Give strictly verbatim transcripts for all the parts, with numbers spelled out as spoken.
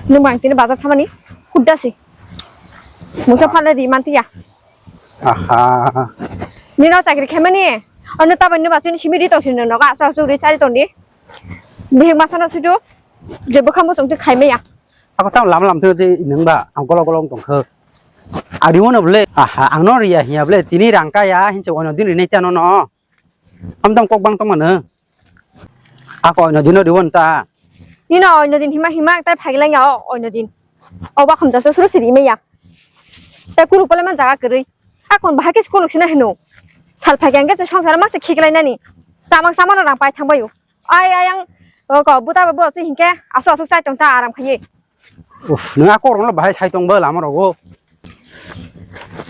Nwng bang tini bazar thamani hudda si. Mungsa phanle ri mantiya. Aha. Nino chakri khaimani. Ano tabai ni bachini simi ri tong sini nogo asu asu ri chari tong di. Bihik masa no sudu. Je bwkha muchung ti khaimaya. Ako tamo lam lam tini di nung ba ang golo golo tong khe. Ari wono ble. Aha, ang no riya hiya ble. Tini rang kaya hinse ono din ri nai tano no. Amtang kok bang tongmano. Ako oino dino riwon ta. Nino oino din hima hima tai phagilai ya o oino din. O bakhum da suru siri meya. Tai kuru pole man jaga kwrwi. Akon bahai khe kunu sina hino. Sal phai khe songkhar mak se khiklai nani. Samang samano rang pai thang bayo. Ai ai ang o ko buta bo se hinkhe aso aso chai tong ta aram khaye. Uf, nung a korokno bahai sai tong bo lama rogo.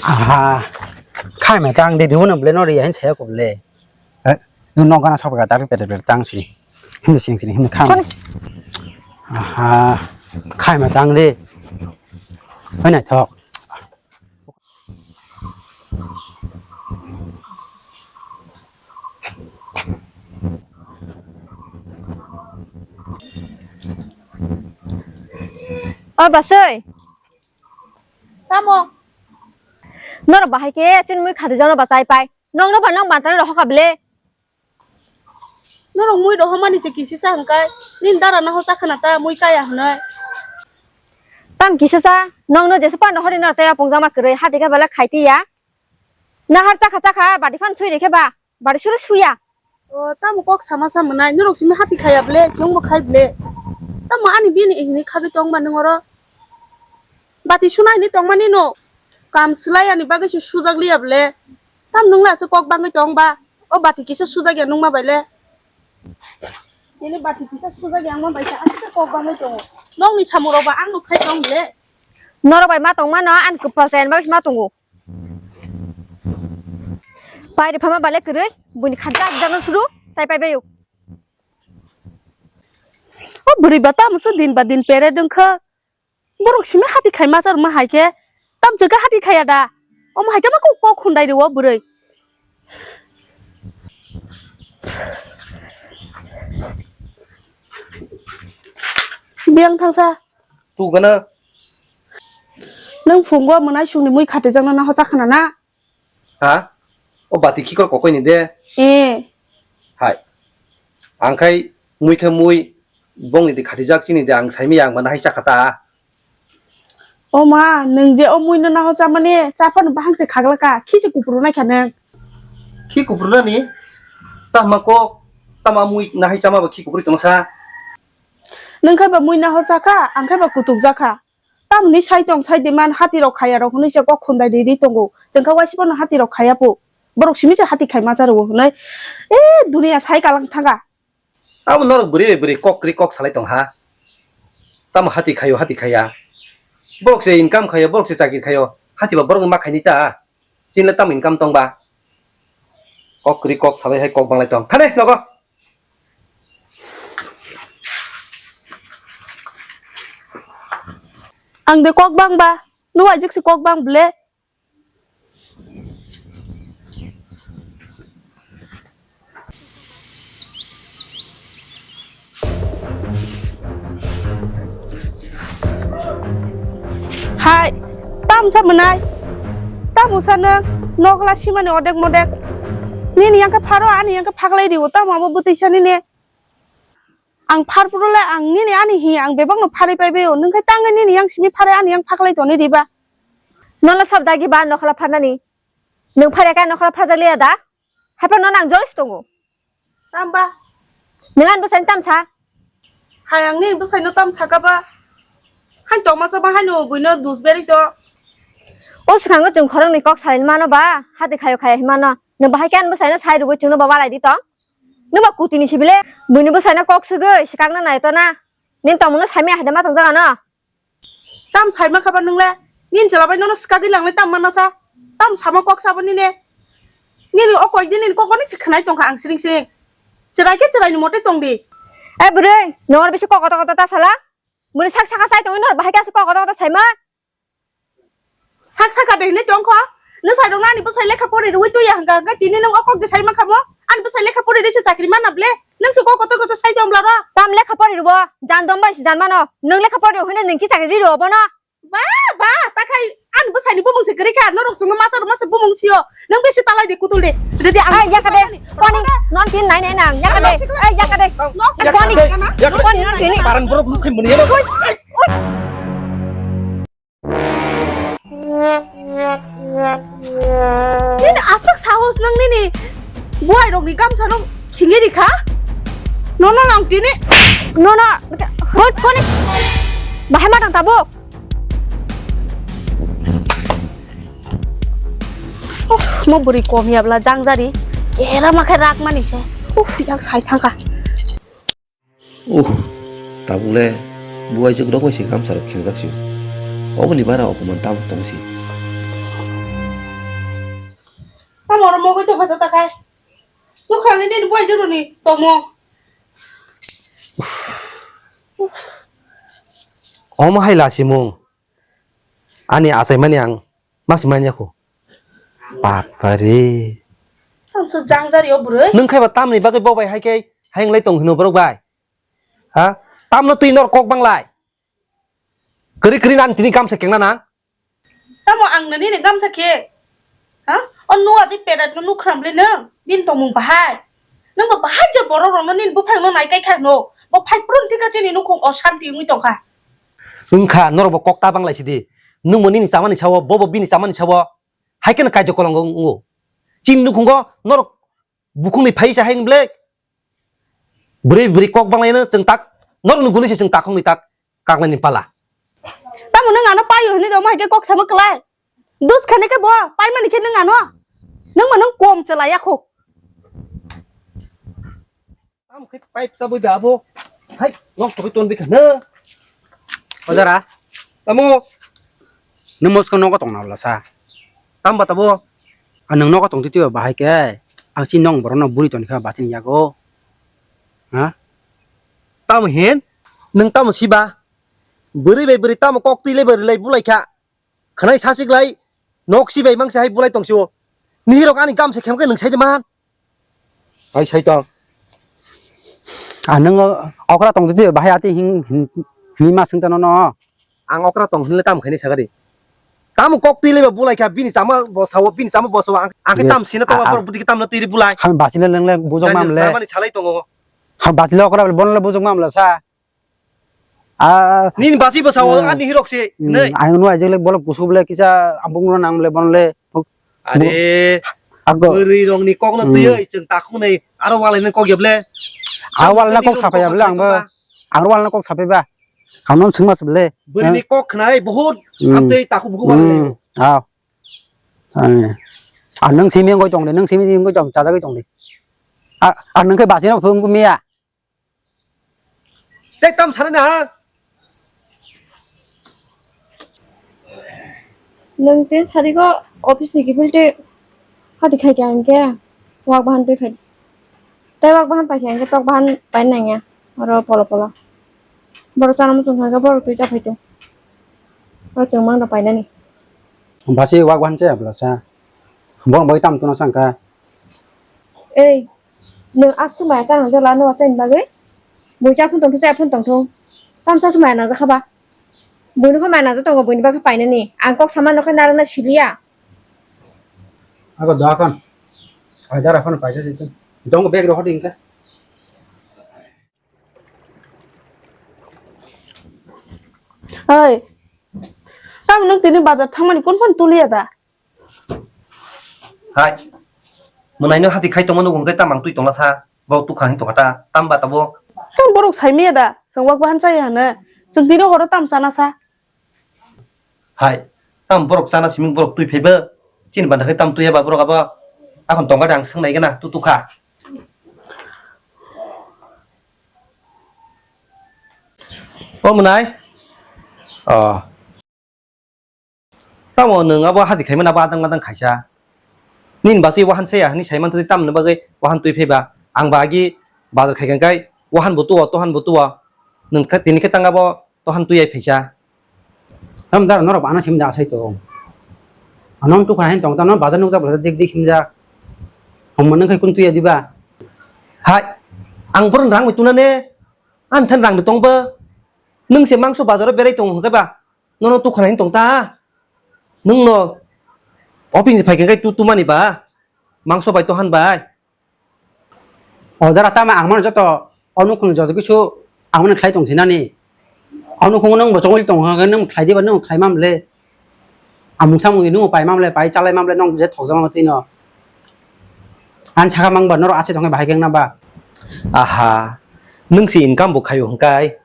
Aha. Khai ma tang de, dibo no ble no ri ahin saya ko ble. Eh, nung no gana sok ga tar pete pete tang sini. Him sing sini, him kham. Kon? Aha. Khai ma tang de. Oi na thok. O basoi. Tamo? Norok bahai khe chini mui khati jano ba chai pai. Nong no ba nong bantani rohor kha ble. Norok mui rohormani se kisi cha hwnkhai, nini dara no hocha khna ta mui kaya hwnwi. Tam kisa cha, nongno jesa pano hori nor tei apung jama kwrwi, hati khe belai khai tiya. Nahar chakha chakha, bati phan sui rikhe ba, bati suru suya. O, tamo kok sama sa mwnai, norok simi hati khaya ble, chwngbo khai ble. Tamo ani bini hini khagwi tongma nwng oro. Bati suna hini tongmani no, kam swlai ani bagwi se sujak liya ble. Tam nwng le aswk kok bangwi tong ba? O bati kisa sujak ya nwng ma bai le. Nini bati kisa sujak ya nwng ma bai sa aswk kok bangwi tongo. Nokni samung rok ba ang nuk khai tong le. Norok bai ma tong mano, ani kwpal chayani bagwi ma tongo. Pai ri phama bale kwrwi, buini kha jak jak no suru, chai pai baio. O bwrwi ba tamo se din ba din pere dwng kha. Borok simi hati khai masa rwma hai khe, tamo se khe hati khaya da. Omo hai khe ma kok, kok khundai rwo bwrwi. Biyang thangsa. Tu gana. Nwng phungo mwnai sungni mui khatijakno naho chakhna na? Ha? O bati khikor kokoi ni de? Eh. Hai. Ang khai mui khe mui bongni de khatijak chini de ang saimaya ang mano hai chakha ta. O ma, nwng je o mui no naho chamani, chaphano bahang se khaglaka, khi se kupru nai kha nwng. Khi kupru nani? Tama kok, tama mui nahai chama ba khi kupru tongsa. Nwng khai ba mui naho chakha, ang khai ba kutuk jakha. Tamni sai tong sai de man hati rok khaya rok hwnwi se kok khundai ri ri tongo. Chwng kha waisa phano hati rok khaya po. Borok simi se hati khai ma cha rwo hwnwi. Eh, duniya sai kalang thanga. Abo norok bwrwi bai bwrwi kok kwrwi kok salai tong ha. Tamo hati khaio, hati khaya. Borok se income khaio, borok se chakri khaio. Hati ba borok ma khaini ta. Chini le tamo income tong ba. Kok kwrwi kok salai hai kok banglai tong. Thane nogo. Ang de kok bang ba, nuwai jik si kok bang ble. Hai, tam sa mwnai? Tam sa nang nokla simani odek modek. Nini yang khe pharo, ani yang khe phaklai rio, tam abo bwtwi sa nini. Ang phar phuru le ang nini ani hi ang bebak no pharwi pai bai o, nwng khe tang nini yang simi pharwi ani yang phaklai toni riba. Nono sab dagi ba nokla pharnani. Nwng pharya khe nokla pharjak liya da? Haiphano nang joli se tongo. Tamba? Nwng ani bwsai tam sa? Hai ang nini bwsai no tam saka ba? Hai tongma sa ba hai no bui no dus beri to. O swkang no chwng khorang ni kok salai mano ba? Hati khayo khaya himano. Nwng bahai khe ani bwsai no sai rwgwi chwng no ba walai di tong? Nwng ba kutini sibile? Buini bwsai no kok swgwi swkang no nai to na. Nini tongmung no saimaya hai de ma tong jaga no? Tam saima kha ba nwng le? Nini chwla bai nono swkagwi lang le tam mana cha? Tam sama kok sabo nini? Nini o koi din nini kok onek se khwnai tong kha ang siring siring. Chwrai khe chwrai ni mote tong di. Eh bwrwi, nor bisi kok koto koto ta sala? Muni sak saka sai tongwi nor bahai khe aswk kok koto koto saima? Sak saka de hinwi tong kho. Nwng sai rok ani bwsai lekha pori rwi tuya hwnkha, hwnkha tini nwng o kok de sai mankha mo? Ani bwsai lekha pori rwi se chakri mana ble? Nwng se kok kotor kotor sai tong bla ro? Tam lekha pori rwo, jan dom bai se jan mano. Nwng lekha pori rwi hwnwi nwng ki chakri rwi rwo bono? Ba, ba, ta khai ani bwsai ni bumung se kwrwi kha, norok chwngno masa rok masa bumung sio. Nwng bisi talai de kutul de. Ready ang. Ai, yakha de. Koni, non tin nai nai nang. Yakha de. Ai, yakha de. Nok se koni. Yakha de. Koni, non tin. Paran borok nuk khai muni ya. Nini aswk sahos nwng nini buai rokni gamsa rok khingwi rikha? Nono nang tini. Nono. Hot koni. Bahai ma tang tabuk. Uff, mo bwrwi kom ya bla jangjari. Kera ma khe rak mani se. Uff, yak sai thangkha. Uh, tabukle buaijwk rok bai se gamsa rok khengjak sio. Oboni bara opoman tamo tong si. Tamo oro mogoi tongkha jata khai. Nukha le nini buaijwk rokni tongmo. Omo hai lasimung. Ani achaimani ang mas manya kho. Bapare. Tamsa jangjari o bwrwi. Nwng khaiba tamni bagwi bo bai hai khe hai wnglai tong hino borok bai. Ha? Tamno twi nor kok banglai. Kwrwi kwrwi nan tini gamsa kengna nang. Tamo ang nini ni gamsa khe. Ha? O nua je perat no nukhram le nwng. Bin tongmung bahai. Nwng bo bahai je borok rok no nini buphang no nai kai kha no. Bo phai prung thika chini nukhung o shanti wngwi tongkha. Wngkha norok bo kok ta banglai sidi. Nwng bo nini chamani sao, bo bo bini chamani sao. Hai kheno kaijo kolongo wngo. Chini nukhungo norok bukhungni phai sa hai ble. Bwrwi bwrwi kok banglaino chwng tak, norokni guli se chwng takhongni tak, kaknani pala. Tamo nwng ano paio hinwi tongma hai khe kok sama klai. Dus khani khe bo paimani khe nwng ano. Nwng ma nwng kom chalai yakho. Tamo khe pipe chabwi ba abo. Hai, nosto khe ton bikha na. Ojara. Tamo. Nwng mosko nogo tongna bwla sa. Tamo ba tabo. A nwng nogo tong twi twi ba bahai khe. Ang si nong borok no buri toni kha ba chini yago. Ha? Tamo hin? Nwng tamo si ba? Bwrwi bai bwrwi tamo kok twi le bwrwi lai bulai kha. Khwnai sachik lai nok si bai mangsa hai bulai tong sio. Nihirok ani gam se khem khe nwng sai de man. Hai sai tong. A nwng okra tong twi bahai ati hing hing hing ma swng tano no. Ang okra tong hinle tam khaini sagari. Tam kok twi leba bulai kha bini chama bo sawo bini chama bo sawo ang ang tam sina tong a- a- bor budi tam na twi bulai. Ham basile lengle bujok mam le. Samani salai tongo. Ham basile okra bon le bujok mam le sa. A nini basi bo sawo ani hirok se. Nei. Ang no ajek le bolok kusuk le kisa abung no nang le bon le. Are. Ago. Bwrwi rongni kok no twi oi chwng takhuk nei aro walai nang kok yable. A walai na kok sapai yable ang ba. Ang walai na kok sapai ba. Ang non swngma swble. Bwrwini kok khwnai, buhut amtwi takhuk bukhuk manwi. Aw. Ang nang simi wngwi tong de, nang simi wngwi tong, chajagwi tong de. A, a nang khe basi no phung miya. Tei tam sana na ha. Nwng tin sari go office ni kiphil tei hati khai khe ang khe wak bahan twi phai. Tei wak bahan pai khe ang khe tok bahan pai nang ya. Oro polo polo. Borok chana muchung kha khe borok twi cha phai tong. Oro chwng mang rok pai nani. Basi wak bahan chaya bwla sa. Borok bai tam tuna sa ang kha. Ei, nwng aswk maya ta nang jala nwng achai ni bagwi? Bui cha phun tong thung, cha phun tong thung. Tamsa swk maya nang jakha ba? Buini kho maya nang jak tongo, buini bagwi painani. Ang kok sama nokhe narwkna siliya. Ako doa kon. Ai dara kon paisa situ. Dong bag rohor ding ka. Oi. Tamo nwng tini bazar thangmani kon phano tuliya da? Hai. Mwnaino hati khai tongma nugo hwnkhe tamo ang twi tongna sa. Bo tukha hwn tongkha ta. Tamo ba tabo? Tamo borok saimaya da? Chwng wak bahan chaya hwno. Chwng tini horo tamo chana sa? Hai. Tamo borok chana simi borok twi phaiba? Chini banda khai tamo twiya ba borok abo? Akhon tongkha de ang swngnai gana tu tukha. O mwnai. O. Tamo nwng abo hati khaimani abo adang madang khaisa. Nini basi wahan saya hwnwi saiman twi tamni bagwi wahan twi phaiba. Ang ba agi bazar khaikha kai wahan bo tuo, tohan bo tuo. Nwng khe tini khe tang abo tohan twi ai phaisa. Tam jara norok ano simi da asai tong. Nono tukha hin tong ta, no bazar nukjak bazar dik dik himjak. Hongma nang khai kun tuya diba? Hai, ang bohrok rang bai tuna ne, an than rang tong ba. Nung se mangso bazar berai tong hwnkhe ba, nono tukha hin tong ta. Nung no office ni phai khe tu tumani ba, mangso bai to han bai. O jara tama ang mano joto o nukhung joto kisu ang mano khlai tong sinani. O nukhung nung bo chongwi tong hwnkhe nung khlai diba nung khlai mam le. Amung samung di nung pai mam le pai chalai mam le nung je thokjak mam twi no. An saka mang ba norok achi tongkhe bahai khe wngna ba. Aha, nung si income bo khaio hwnkhe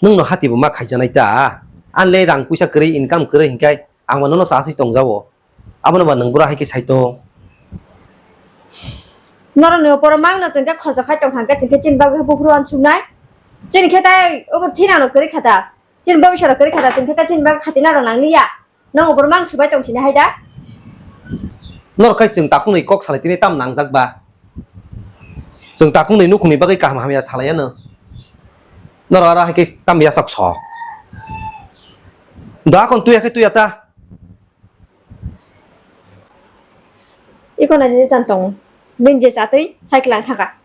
nung no hati bo ma khaijanai ta. An le rang puisa kwrwi income kwrwi hwnkhe ang bo nono sa aswi tongjago. Abono ba nwng bwrwi hai khe sai tong. Norokni opor mangno chwng khe khorcha khai tong thang khe chwng khe chini bagwi buphuru uansuknai. Chini khe tai obo thinano kwrwi kha ta. Chini bagwi sora kwrwi kha ta chwng khe tai chini bagwi khatina rw nang liya. Nang obo mang subai tong sini hai da? Norok khai chwng takhukni kok salai tini tam nangjak ba? Chwng takhukni nukhungni bagwi kaham hamya salai ano. Norok aro hai khe tam yachak sok. Da kon tuya khe tuya ta. Iko nai nini tan tongo. Bini je chatwi cycle ang thangkha.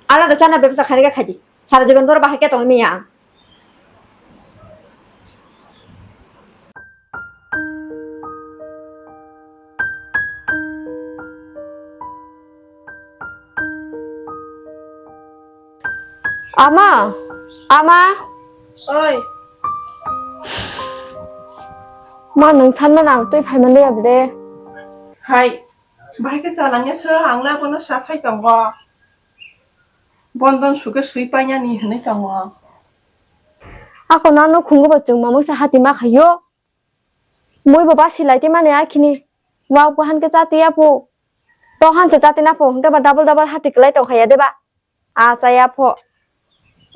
Alada chana bebsa khairika khaidi. Sara jibon boro bahai khe tongwi manya ang. Ama, ama. Oi. Ma, nwng sanmano ang twi phaimani ya bre? Hai, bahai khe chalangya se, ang le abono sa sai tongo. Bondon sukhe swi painani hinwi tongo. Ako nano khungo bo chwng mamang sa hati ma khayo. Mui bo basi lai te mani akhini. Wak bo han khe chati ya po. To han se chati na po, hwnkhe ba double double hati kwlai tong khaya de ba. A chaya pho,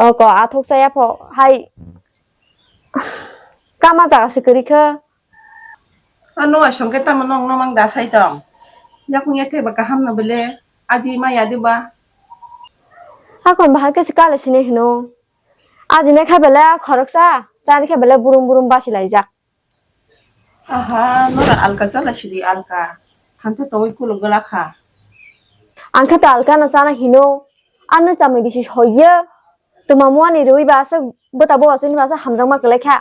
oko athok chaya pho, hai kama jaga se kwrwi kha. Ano asong khe tamo nong nong da sai tong. Yakung ya khe ba kaham no bele aji ma ya de ba. Hakon bahai khe se kale sini hino. Aji ne kha bele khoroksa, chani kha bele burum burum basi lai jak. Aha, nora alka chala sidi alka. Hanthe tongwi kulo gwla kha. Ang khe to alka no chana hino. Ano chamwi bisi soiye. Tuma muani rwi ba aswk bwta bo aswk ni ba aswk hamjakma kwlai kha.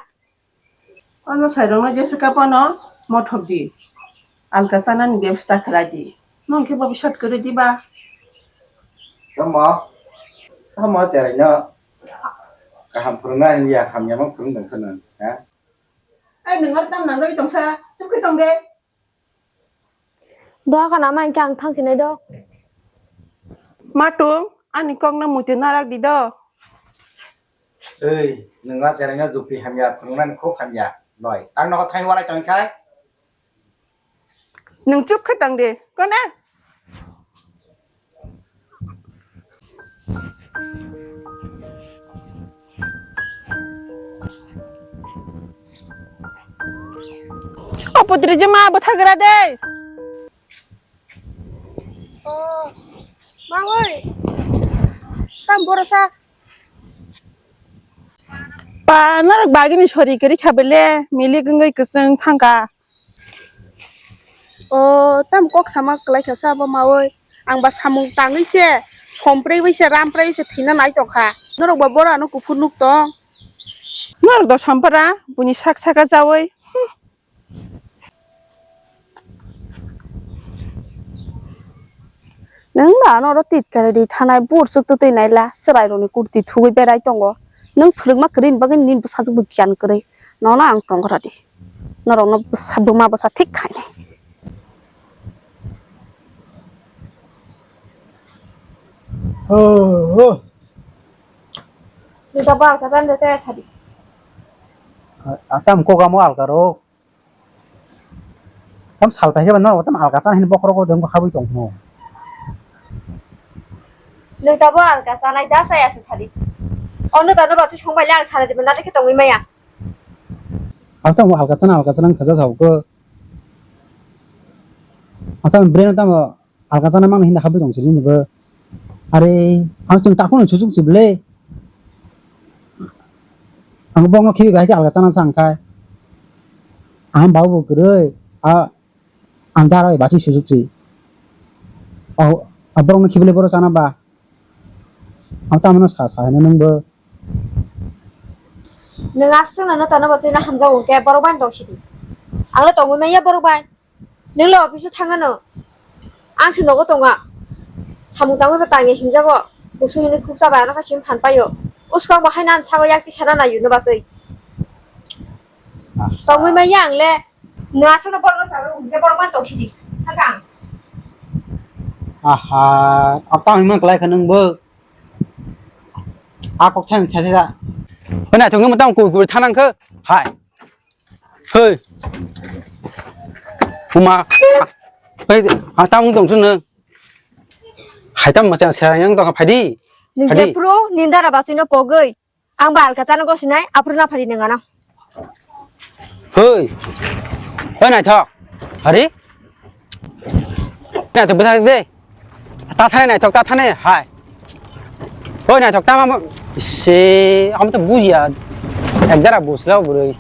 Ano sairokno jesa ka phano mothok di. Alka chanani bebsta khlai di. Nong khe bo bisat kwrwi di ba. Tamo, tamo cheraino kaham phwrwngna himya hamyama phwrwng tongsa nang, ha? Ai, nwng aro tam nangjagwi tongsa, chukhe tong de. Doha khana ma hinkhe ang thangsinai do. Matung, ani kokno muitu narak di do. Ei, nwng ma cheraino jukti hamya, phwrwngnani khub hamya. Noi, tang nogo thangwi walai tongkha. Nwng chup khe tong de, kone? O putri je ma bwthagra de. O, ma oi. Tam borosa. Pa, norok bagini sori kwrwi kha bele, milik wngwi kwchwng thangkha. O, tam kok sama kwlai kha sa bo mawi. Ang ba samung tangwi se, somprei wi se, ramprei wi se thwina nai tong kha. Norok ba boro ano kuphur nuk tong. Norok do sampara, buini sak saka jawi. Hmm. Nwng ba ano oro tit kare ri thanai, bur suk twtwi naila, chwrai rokni kurti thugwi berai tongo. Nwng phwrwngma kwrwini bagwi nini bwsajwk bo giyan kwrwi. Nono ang tongkha di. Norokno bwsa, buma bwsa thik khainai. Oh, oh. Nita ba alka chan de chaya sadi. A-, a tam kok amo alka rok. Tam sal paikhe ba norok tam alka chana hini bokhorok o dengbo khabui tong hino. Nwng tabo alka chanai da chaya se sadi. Ono tano basu songbai le ang sara jibon nade khe tongwi maya. Ang tamo alka chana alka chana wngkha ja sabuk. Ang tamo brain tamo alka chana mangni hinda habwi tong sini nibo. Are ang chwng takhuk no chuchuk chible. Ang bongno khibi bai khe alga chana chang khai. Ang bau bo kwrwi. A Ang dara bai basi sujuk si. O, a borok no khibile borok chana ba. Ang tamo no sa sa hino nung bo. Nwng aswk no no tano bo chwina hamjago hwnkhe borok bai tong sidi. Ang le tongwi manya borok bai. Nwng le office o thang ano. Ang se nogo tonga. Samung tangwi bo tangya himjago. Kusu hwnwi khukcha bai ano kaisim phan paio. Uskang bo haino ang sago yakti sana naio no bachwi. Tongwi manya ang le. Nwng aswk no borok no taro hwnkhe borok bai tong sidi. Hakang. Aha, apa ang man kelai kha nung bo. A kok than sa sa. Hoi naithok nung tamo kui kui thanang khe. Hai. Hoi. Puma. Hoi, ha tamo tong sun. Hai tamo machang serang yang tong phaidi. Ni Hadi. Jepro nindara bachino pogoi. Ang ba alka chana gosinai, aphuru na phari nang ano. Hoi. Hoi naithok. Hari? Naithok bwthak de. Ta thane naithok, ta thane. Hai. Hoi naithok, ta ma se, am to bujiya. Ek dara busla bwrwi.